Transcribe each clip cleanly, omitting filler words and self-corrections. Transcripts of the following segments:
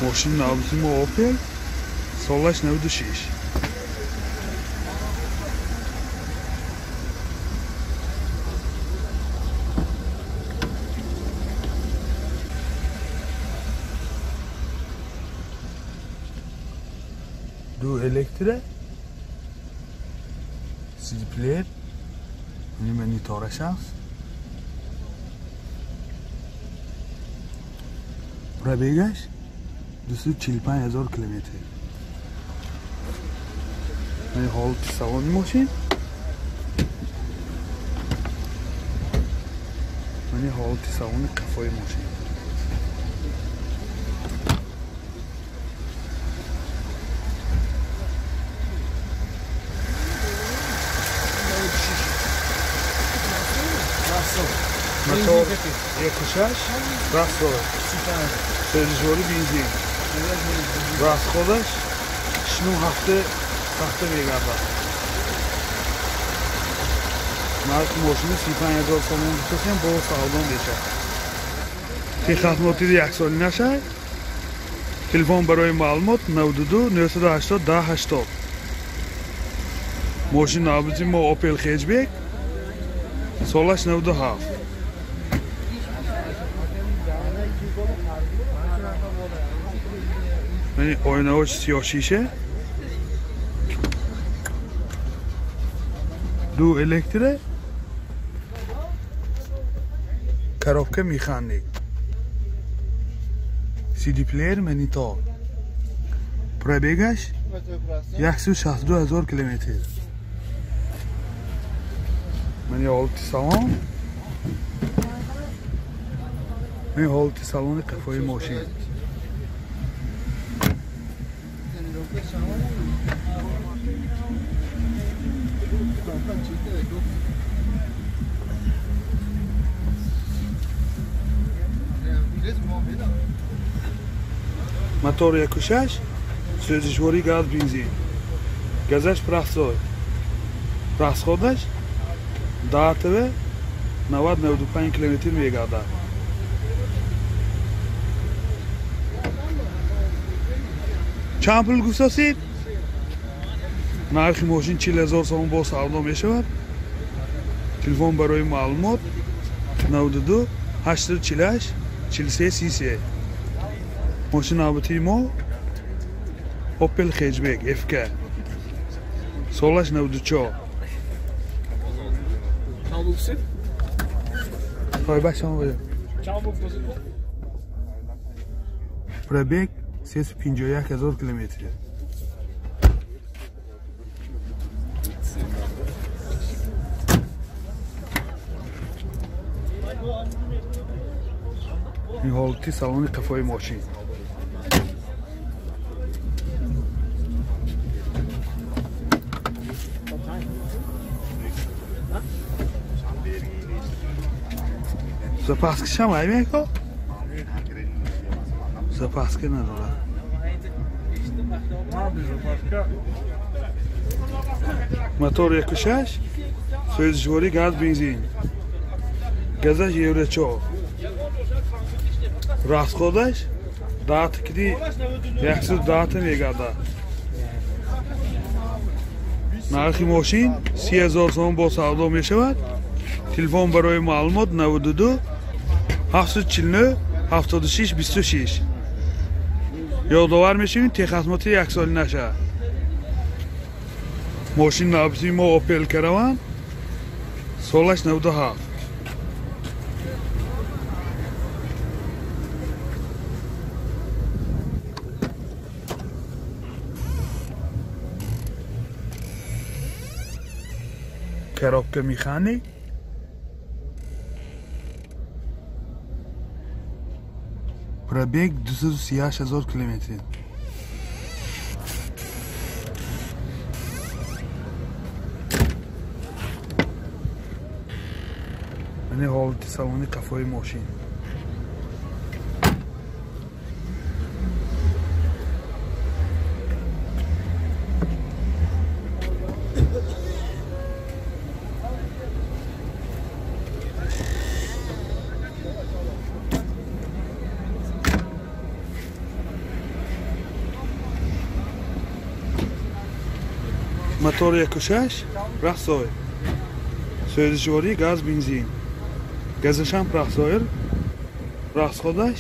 Мошини навбати мо Opel, солаш 96. Ду электро, CD player, монитораш аст. Пробегаш 245 ҳазор километр. Ин ҳолати салони мошин. Ин ҳолати салони қафои мошин. Мотор 1.6, расход сӯзишворӣ бензин. Расходаш 6 ҳафта сахта мегардад. Нархи мошини 35 ҳазор сомон гуфтасем, бо савдо мешавад. Техосмотри яксоли нашай. Телефон барои маълумот 92 980 10 80. Мошини навбати мо Opel Hatchback, солаш 97. Оинаҳош сиёҳ шиша, ду электро, коробка механик, CD player, монитор. Пробегаш 162 ҳазор километр. Мани ҳолати салон, мани ҳолати салони қафои мошин. Мотор 1.6, сӯзишворӣ газ бензин. Газаш простой. Расходаш 10 90-95 километр мегардад. Чанд пул гуфтасид? Нархи мошин 40 ҳазор сомон бо савдо мешавад. Телефон барои маълумот 92 848 43 33. Мошини навбатии мо Opel Hatchback FK, солаш 94. Пробег 351 ҳазор километр. Ин ҳолати салони қафои мошин. Запаскашам ай меко? Запаска надорад. Мотор 1.6, сӯзишворӣ газ бензин. Газаш Евро 4. Расходаш 10 мегардад. Нархи мошин 30 ҳазор сомон бо савдо мешавад. Телефон барои маълумот 92 749 76 26. Ёдовар мешавем, техосмотри яксоли нашавад. Мошини навбати мо Opel Caravan, солаш 97. Коробка механик, пробег 238 ҳазор километр. Мани ҳолати салони қафои мошин. Мотор 1.6 простой. Сӯзишворӣ газ бензин. Газашам простой. Расходаш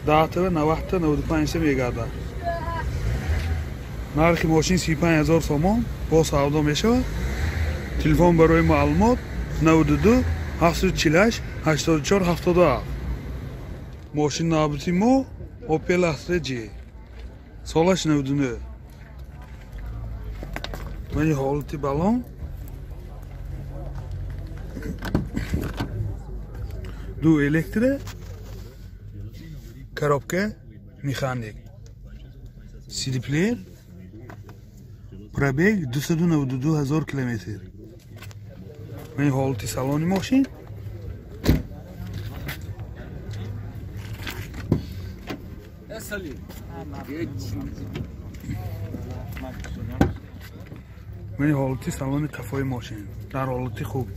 10 90 95 мегардад. Нархи мошин 35 000 сомон бо савдо мешавад. Телефон барои маълумот 92 748 84 77. Мошин навбати мо Opel Astra J. Солаш 99. Мани ҳолати балон. Ду электро, коробка, механик. CD player. Пробег 292 000 километр. Мани ҳолати салони мошин. Мани ҳолати салони қафои мошин дар ҳолати хуб.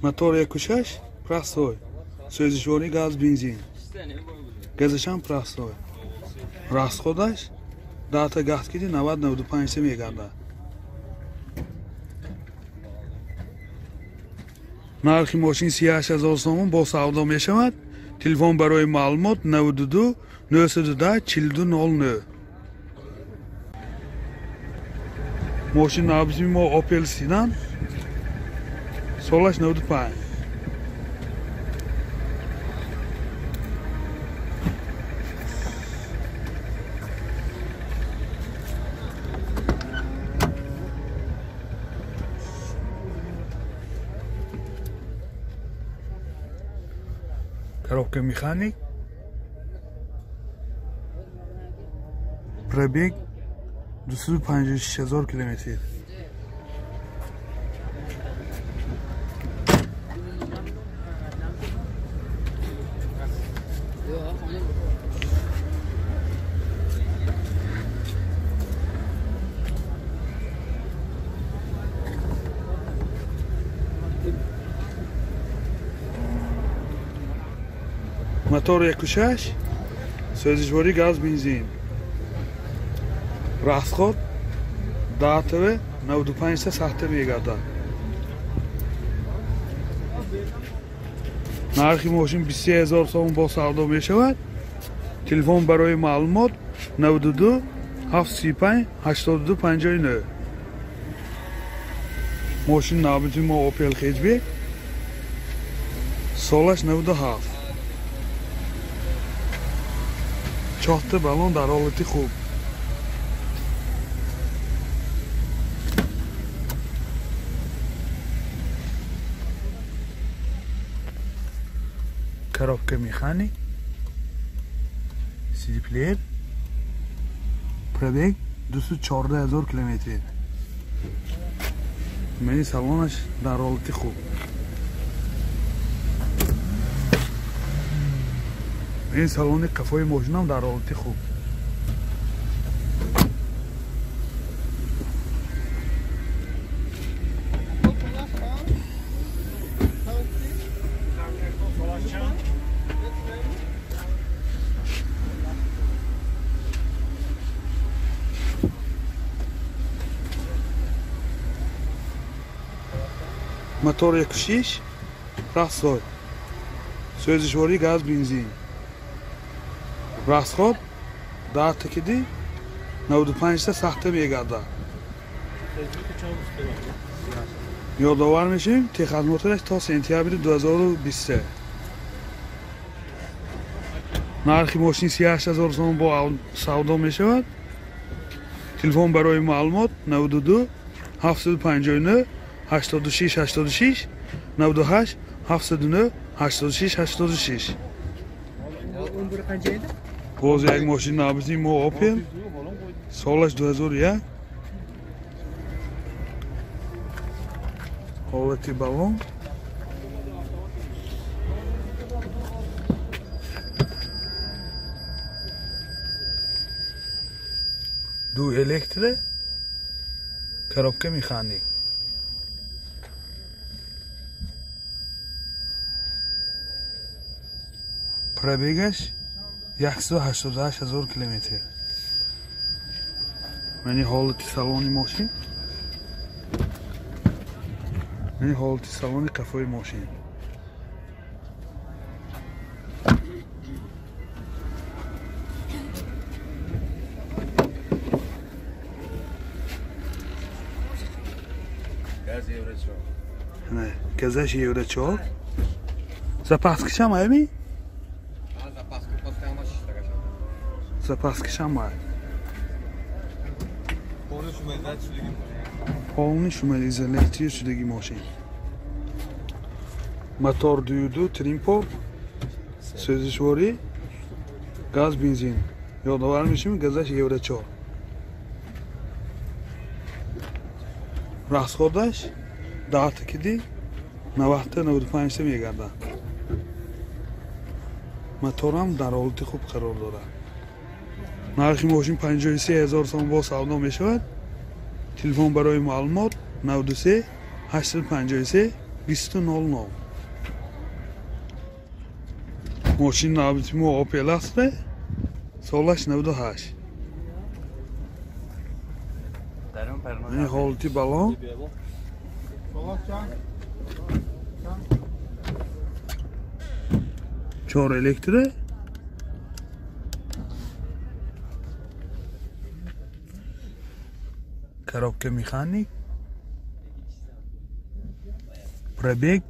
Мотор 1.6 простой. Сӯзишворӣ газ бензин. Газашам простой. Расходаш 10 газ киди 90-95 мегардад. Нархи мошин 38 000 сомон бо савдо мешавад. Телефон барои маълумот 92 910 42 09. Мошин навбати мо Opel Sedan. Солаш 95. Коробка механик. Пробег 256 000 километр. Мотор 1.6, сӯзишворӣ газ бензин. Расход 10 95 сахта мегардад. Нархи мошин 23 000 сомон бо савдо мешавад. Телефон барои маълумот 92 735 82 59. Мошин навбати мо Opel Hatchback. Солаш 97. Чорта балон дар ҳолати хуб. Коробка механик. CD player. Пробег 214 000 километр. Мани салонаш дар ҳолати хуб. Ин салони қафои мошинам дар ҳолати хуб. Мотор 1.6 простой. Сӯзишворӣ газ бензин. Расход 10 киди 95 сахта мегардад. Ёдовар мешавем, техосмотраш то сентябри 2023. Нархи мошин 38 000 сомон бо савдо мешавад. Телефон барои маълумот 92 759 86 86 98 709 86 86. Боз як мошин навбати мо Opel. Солаш 2001. Ҳолати балон. Ду электро, коробка механик. Пробегаш 188 ҳазор километр. Мани ҳолати салони мошин. Мани ҳолати салони қафои мошин. Газаш евро 4. Запаскишам ами? Запаскишам ай. Полный шумоизоляция шудаги мошин. Мотор 2.2 тринпорт, сӯзишворӣ, газ, бензин. Ёдовар мешавем, газаш евро 4. Расходаш 10 киди 90-95 мегардад. Моторам дар ҳолати хуб қарор дорад. Нархи мошин 53 ҳазор сом бо савдо мешавад. Телефон барои маълумот 93 853 2000. Мошин навбати мо Opel Astra, солаш 98. Ин ҳолати балон. Чор электро. Коробка механик. Пробег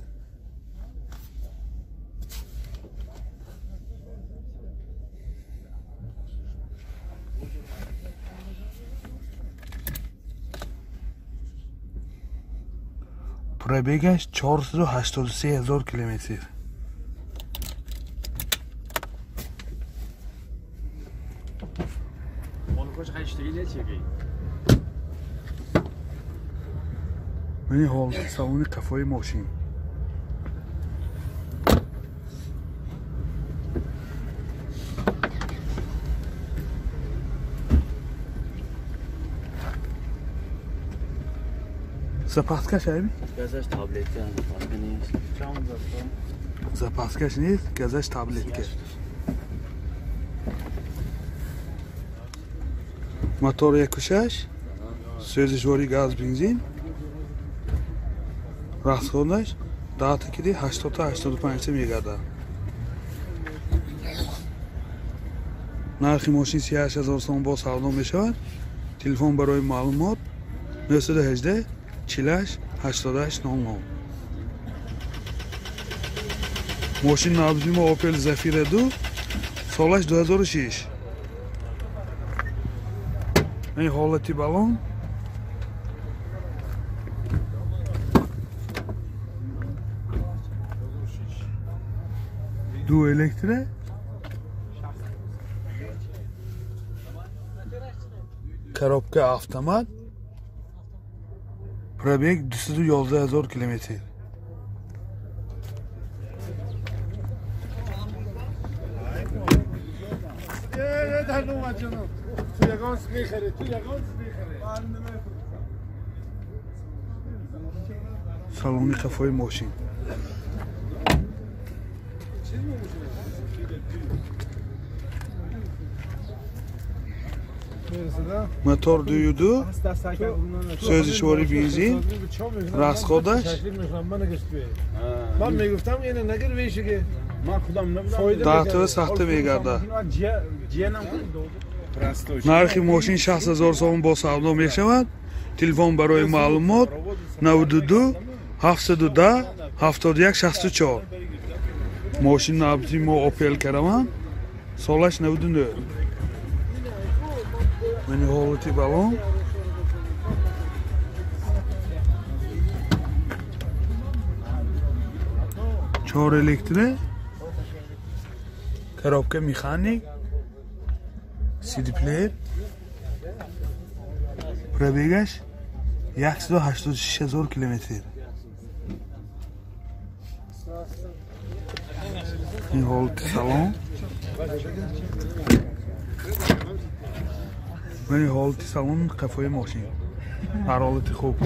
Пробегаш 483 ҳазор километр. Мани ҳолати салони қафои мошин. Запаскаш ами? Газаш таблетка, запаска нест. Запаскаш нест, газаш таблетка. Мотор 1.6, сӯзишворӣ газ, бензин. Расходаш 10 киди 80-85 мегардад. Нархи мошин 38 ҳазор сом бо савдо мешавад. Телефон барои маълумот 918 48 88 00. Мошин навбати мо Opel Zafira 2, солаш 2006. Ин ҳолати балон. Ду электро. Коробка автомат. Пробег 211 ҳазор километр. Салони қафои мошин. Мотор 2.2, сӯзишворӣ бензин, расходаш 10 сахта мегардад. Нархи мошин 60 ҳазор сом бо савдо мешавад. Телефон барои маълумот 92 710 71 64. Мошин навбати мо Opel Caravan, солаш 99. Мани ҳолати балон. Чор электро. Коробка механик. CD плеер. Пробегаш 186 ҳазор километр. Ин ҳолати салон. Мани ҳолати салон қафои мошин. Дар ҳолати хуб.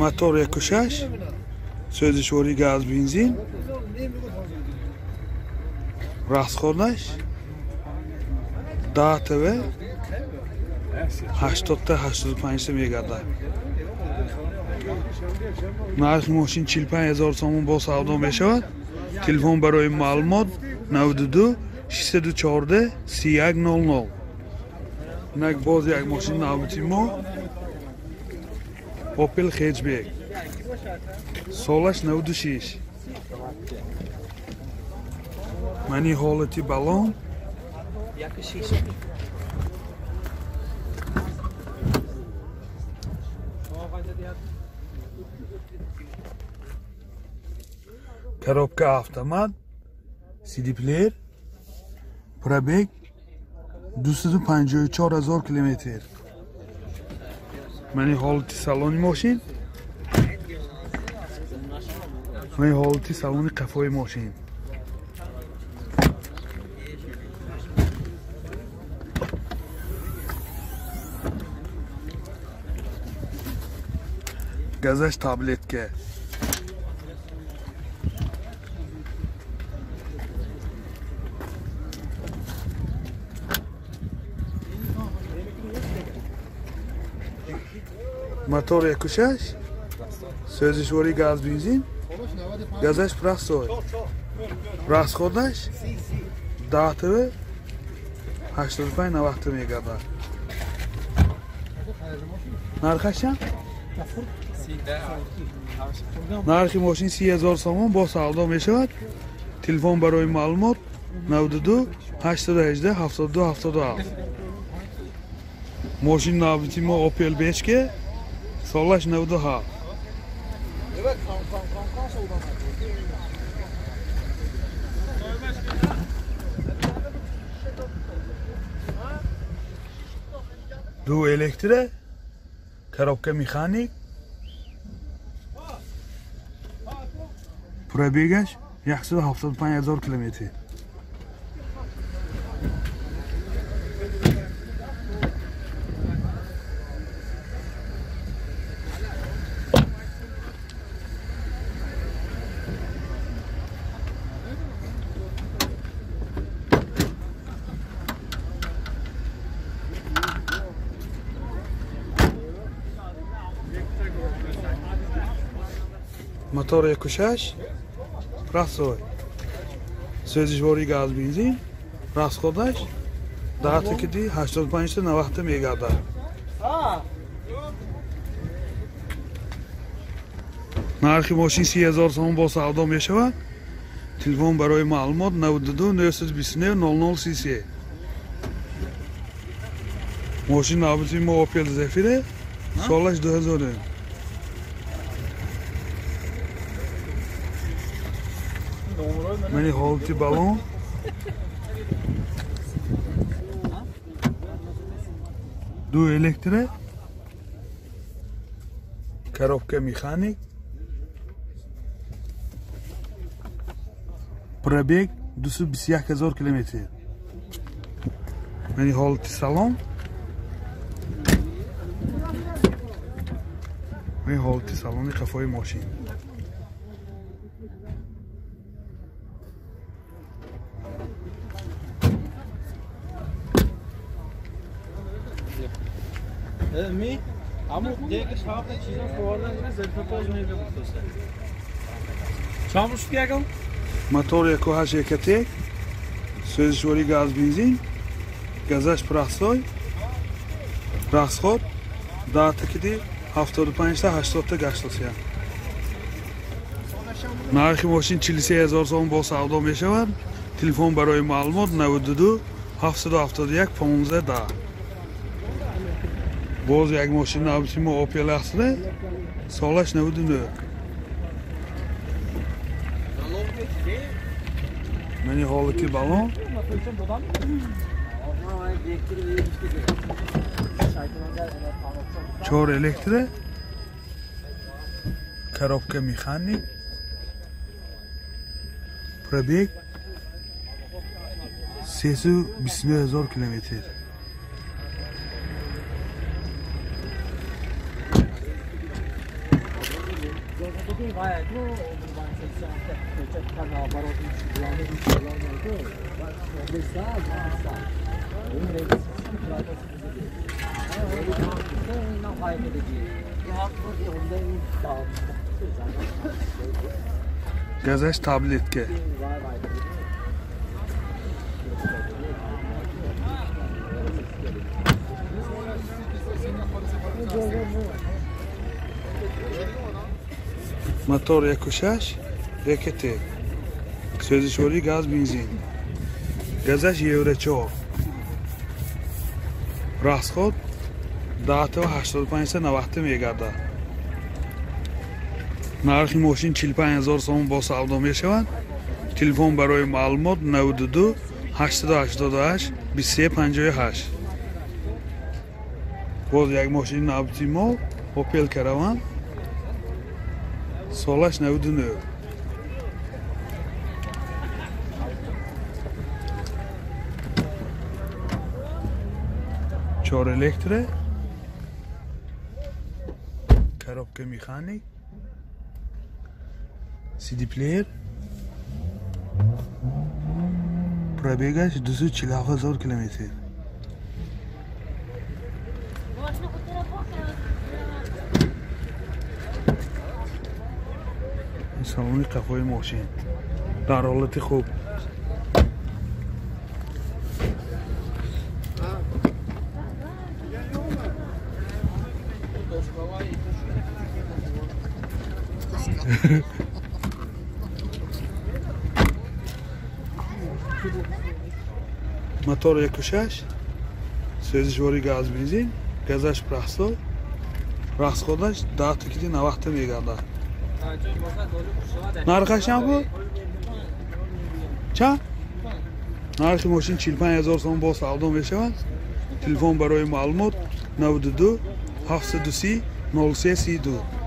Мотор 1.6, сӯзишворӣ газ бензин, расходаш 10 ТВ 80-85 мегардад. Нархи мошин 45 000 сомон бо савдо мешавад. Телефон барои маълумот 92 614 3100. Инак боз як мошин навбати мо Opel Hatchback, солаш 96. Мани ҳолати балон, коробка автомат, CD плеер, пробег 254 000 километр. Мани ҳолати салони мошин, мани ҳолати салони қафои мошин. Газаш таблетка. Мотор 1.6, сӯзишворӣ газ бензин, газаш простой, расходаш 10 ТВ 85-90 мегардад. Нархаш чанд? Нархи мошин 30 000 сомон бо савдо мешавад. Телефон барои маълумот 92 818 72 77. Мошин навбати мо Opel Бечке, солаш 97. Ду электро, коробка механик, пробегаш 175 000 километр. Мотор 1.6, простой, сӯзишворӣ газ бензин, расходаш 10 киди 85-90 мегардад. Нархи мошин 30 000 сомон бо савдо мешавад. Телефон барои маълумот 92 929 0033. Мошин навбати мо Opel Zafira, солаш 2000. Мани ҳолати балон, ду электро, коробка механик, пробег 221 000 километр. Мани ҳолати салон, мани ҳолати салони қафои мошин. Mi? Ama دیگه شاپ چیزا خوردن زلفه پاز میگه بخواسته. چند روز دیگه؟ Мотор 1.8 Ecotec, сӯзишворӣ газ бензин, газаш простой, расход 10 киди 75-80 гаштосия. Нархи мошин 43 000 сомон бо савдо мешавад. Телефон барои маълумот 92 771 15 10. Боз як мошин навбати мо Opel Astra, солаш 99. Мани ҳолати балон, 4 электро, коробка механик, Пробег 329 000 километр. Газаш таблетка. Мотор 1.6 РКТ. Сӯзишворӣ газ бензин. Газаш Евро 4. Расход 10.85 мегардад. Нархи мошин 45 000 сомон бо савдо мешавад. Телефон барои маълумот 92 888 23 58. Боз як мошини навбати мо Opel Caravan, солаш 99. Чор электро, коробка механик, CD плеер, пробегаш 247 000 километр. Салони қафои мошин дар ҳолати хуб. Мотор 1.6, сӯзишворӣ газ бензин, газаш прахсо, расходаш 10.90 мегардад. Нархаш чанд буд? Чанд? Нархи мошин 45 000 сомон бо савдо мешавад. Телефон барои маълумот 92 730 03 32.